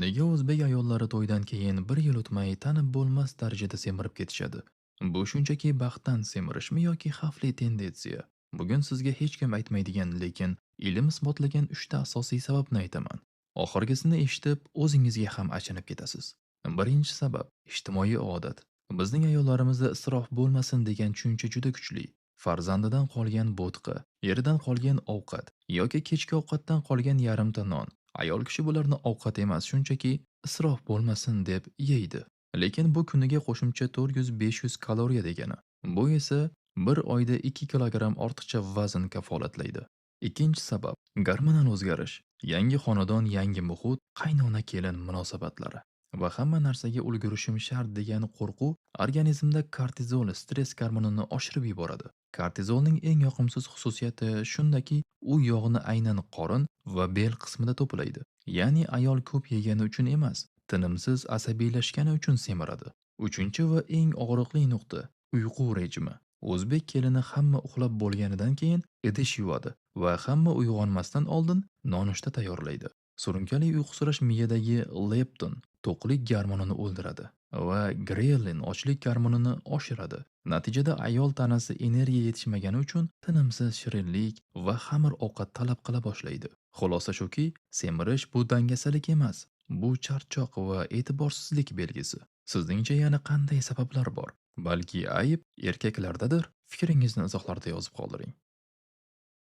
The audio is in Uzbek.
Nega o'zbek ayollari to'ydan keyin bir yil o'tmay tanib bo'lmas darajada semirib ketishadi? Bu shunchaki baxtdan semirishmi yoki xavfli tendensiya? Bugun sizga hech kim aytmaydigan, lekin ilm isbotlagan 3 ta asosiy sababni aytaman. Oxirgisini eshitib, o'zingizga ham achinib ketasiz. Birinchi sabab ijtimoiy odat. Bizning ayollarimizda isrof bo'lmasin degan tushuncha juda kuchli. Farzandidan qolgan bo'tqa, eridan qolgan ovqat yoki kechki ovqatdan qolgan yarimta non. Ayol kishi bularni ovqat emas, shunchaki isrof bo'lmasin deb yeydi. Lekin bu kuniga qo'shimcha 400-500 kaloriya degani. Bu esa bir oyda 2 kilogramm ortiqcha vazn kafolatlaydi. Ikkinchi sabab gormonal o'zgarish. Yangi xonadon, yangi muhit, qaynona-kelin munosabatlari va hamma narsaga ulgurishim shart degan qo'rquv organizmda kortizol stress gormonini oshirib yuboradi. Kortizolning eng yoqimsiz xususiyati shundaki, u yog'ni aynan qorin va bel qismida to'playdi. Ya'ni ayol ko'p yegani uchun emas, tinimsiz asabiylashgani uchun semiradi. Uchinchi va eng og'riqli nuqta uyqu rejimi. O'zbek kelini hamma uxlab bo'lganidan keyin idish yuvadi va hamma uyg'onmasdan oldin nonushta tayyorlaydi. Surunkali uyqusirash miyadagi leptin to'qlik gormonini o'ldiradi va grelin ochlik gormonini oshiradi. Natijada ayol tanasi energiya yetishmagani uchun tinimsiz shirinlik va xamir ovqat talab qila boshlaydi. Xulosa shuki, semirish bu dangasalik emas, bu charchoq va e'tiborsizlik belgisi. Sizningcha yana qanday sabablar bor? Balki ayb erkaklardadir? Fikringizni izohlarda yozib qoldiring.